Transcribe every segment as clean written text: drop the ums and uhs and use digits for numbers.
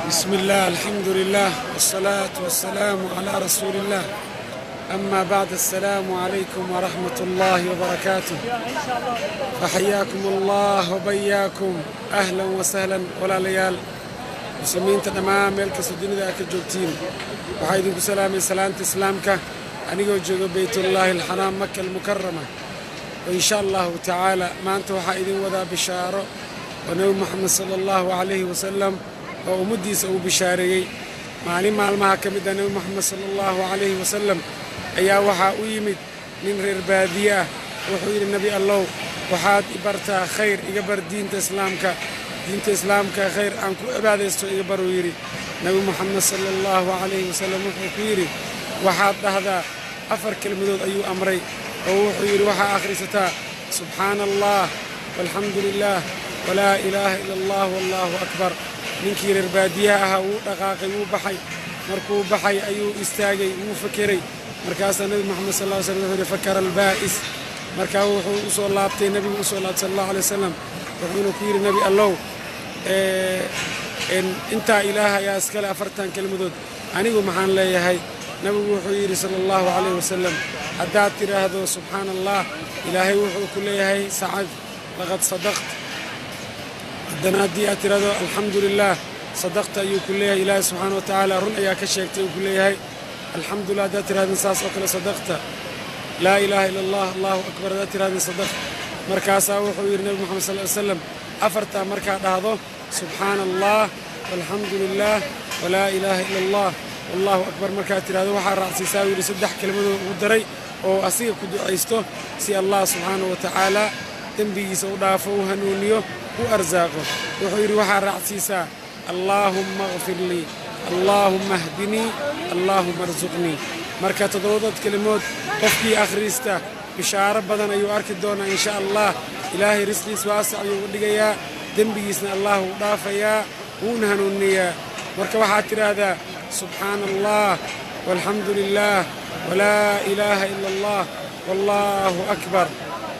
بسم الله، الحمد لله، والصلاة والسلام على رسول الله، أما بعد، السلام عليكم ورحمة الله وبركاته، فحياكم الله وبياكم، أهلا وسهلا. Walaalayaal muslimiinta dhammaan meel kastoo dunida aad ka joogtiin, waxaa idinku salaamay salaanta islaamka, anigoo jooga Beytullaahi Alxaraam, Maka Almukarama. Oo insha Allahu tacaala maanta waxaa idin wadaa bishaaro oo Nebi Moxamed sala Allahu calayhi wasalam oo ummaddiisa uu bishaareeyey. Maalin maalmaha ka mid ah Nebi Moxamed sala Allahu calayhi wasalam ayaa waxaa u yimid nin reer baadiye ah. Wuxuu yidhi: "Nebi Allow, waxaad i bartaa khayr, iga bar diinta islaamka, diinta islaamka khayr aan ku cibaadaysto iga bar," uu yidhi. Nebi Moxamed sala Allahu calayhi wasalam wuxuu ku yidhi: "Waxaad dhahdaa." Afar kelmadood ayuu amray, oo wuxuu yidhi: "Waxaa akhrisataa subxaana Allah, walxamdu lilah, walaa ilaaha ila Allah, wallahu akbar." Ninkii reer baadiyaha ahaa wuu dhaqaaqay, wuu baxay. Markuu baxay ayuu istaagay, wuu fekeray. Markaasaa Nebi Moxamed sal ly slam wuxuu yidhi: "Fakara albaa'is." Markaa wuxuu u soo laabtay, nebigu usoo laabtay sal Allahu alay wasalam, wuxuuna ku yidhi: "Nebi Allow, intaa Ilaah ayaa iskale, afartan kelmadood, anigu maxaan leeyahay?" Nebigu wuxuu yidhi sala Allahu calayh wasalam: "Haddaad tidhaahdo subxaana Allah, Ilaahay wuxuu ku leeyahay sacad, laqad sadaqt. Haddana haddii aad tidhaahdo alxamdu lilah, sadaqta ayuu ku leeyahay Ilaahay subxaana wa tacaala, run ayaa ka sheegtay uu ku leeyahay. Alxamdulilah haddaad tidhahdin, saas oo kale sadaqta. Laa ilaaha ila Allah, Allahu akbar haddaad tidhahdin, sadaqta." Markaasaa wuxuu yidhi Nebi Moxamed sal ly slam: "Afartaa markaa dhahdo, subxaana Allah, walxamdu lilah, walaa ilaaha ila Allah, wallahu akbar, markaad tidhahdo, waxaa raacsiisaa," uu yidhi, saddex kelmadood ugu daray oo asiga ku ducaysto si Allah subxaana wa tacaala dembigiisa u dhaafo, u hanuuniyo, u arsaaqo. Wuxuu yidhi: "Waxaa raacsiisaa allaahumma akfir lii, allaahumma ahdinii, allaahumma arsuqnii." Marka toddobadood kelimood qofkii akhrista bishaaro badan ayuu arki doonaa insha Allah. Ilaahay risqiis waasac ayuu uga dhigayaa, dembigiisna Allah uu dhaafayaa, wuuna hanuuniyaa. Marka waxaad tidhaahdaa subxaana Allah, walxamdu lilah, walaa ilaaha ila Allah, wallaahu akbar,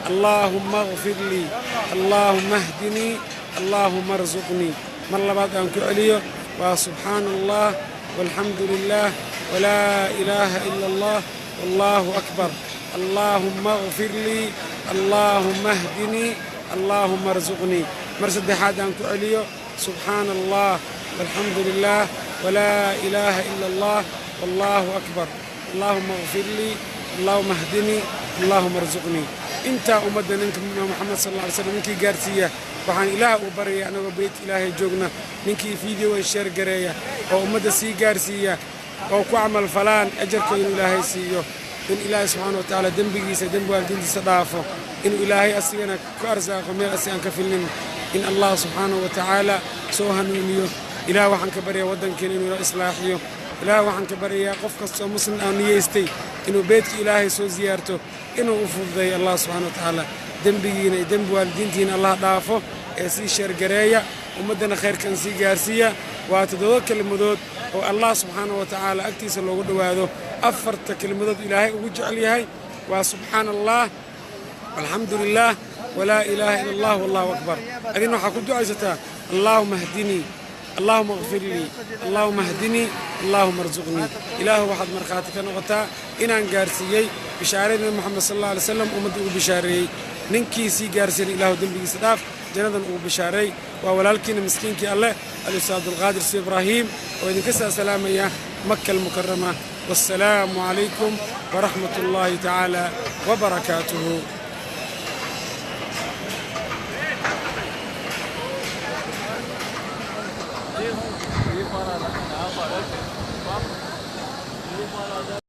allaahumma akfir lii, allaahumma ahdinii, allaahumma arsuqnii. Mar labaad aan ku celiyo, waa subxaana Allah, walxamdu lilah, walaa ilaaha ila Allah, wallaahu akbar, allaahumma akfir lii, allaahumma ahdinii, allaahumma arsuqnii. Mar saddexaad aan ku celiyo: subxaana Allah, walxamdu lilah, walaa ilaaha ila Allah, wallaahu akbar, allaahumma akfir lii, allaahumma ahdinii, allaahumma arsuqnii. Intaa ummadda ninka Moxamed sal alla ly slam ninkii gaarsiiya, waxaan Ilaah uu baryaya, annagoo beyt Ilaahay joogna, ninkii fiideogan share gareeya oo ummadda sii gaarsiiya oo ku camal falaan, ajarkooda inuu Ilaahay siiyo, in Ilaahay subxaana wa tacaala dembigiisa, dembi waalidiintiisa dhaafo, inuu Ilaahay asigana ku arsaaqo meel asi aan ka filnin, in Allah subxaanahu wa tacaala soo hanuuniyo. Ilaah waxaan ka baryaa waddankeena inuu ila islaaxiyo. Ilaah waxaan ka baryayaa qof kastoo muslim aan niyeystay inuu beydka Ilaahay soo siyaarto inuu u fududeeyo Allah subxana wa tacaala. Dembigiina iyo dembi waalidiintiina Allah dhaafo. Ee sii share gareeya, ummaddana khayrkan sii gaarsiiya. Waa toddoba kelmadood oo Allah subxaana wa tacaala agtiisa loogu dhowaado. Afarta kelmadood Ilaahay ugu jecel yahay waa subxaana Allah, alxamdu lilah, walaa ilaaha ila Allah, wallahu akbar. Adina waxaa ku ducaysataa allaahuma ahdinii, allaahuma akfir lii, allaahuma ahdinii, allaahuma arsuqnii. Ilaahu, waxaad markhaati ka noqotaa inaan gaarsiiyey bishaaradii Nabi Moxamed sal alla alay slam ummadda ugu bishaareeyey. Ninkii sii gaarsiiyana, Ilaahu dembigiisa dhaaf, jannadan ugu bishaareey. Waa walaalkiina miskiinkii Alleh, al-ustaad Abdulqaadir Si Ibraahim, oo idinka saa salaamaya Maka Almukarama. Wassalaamu calaykum waraxmat ullaahi tacaala wabarakaatuhu.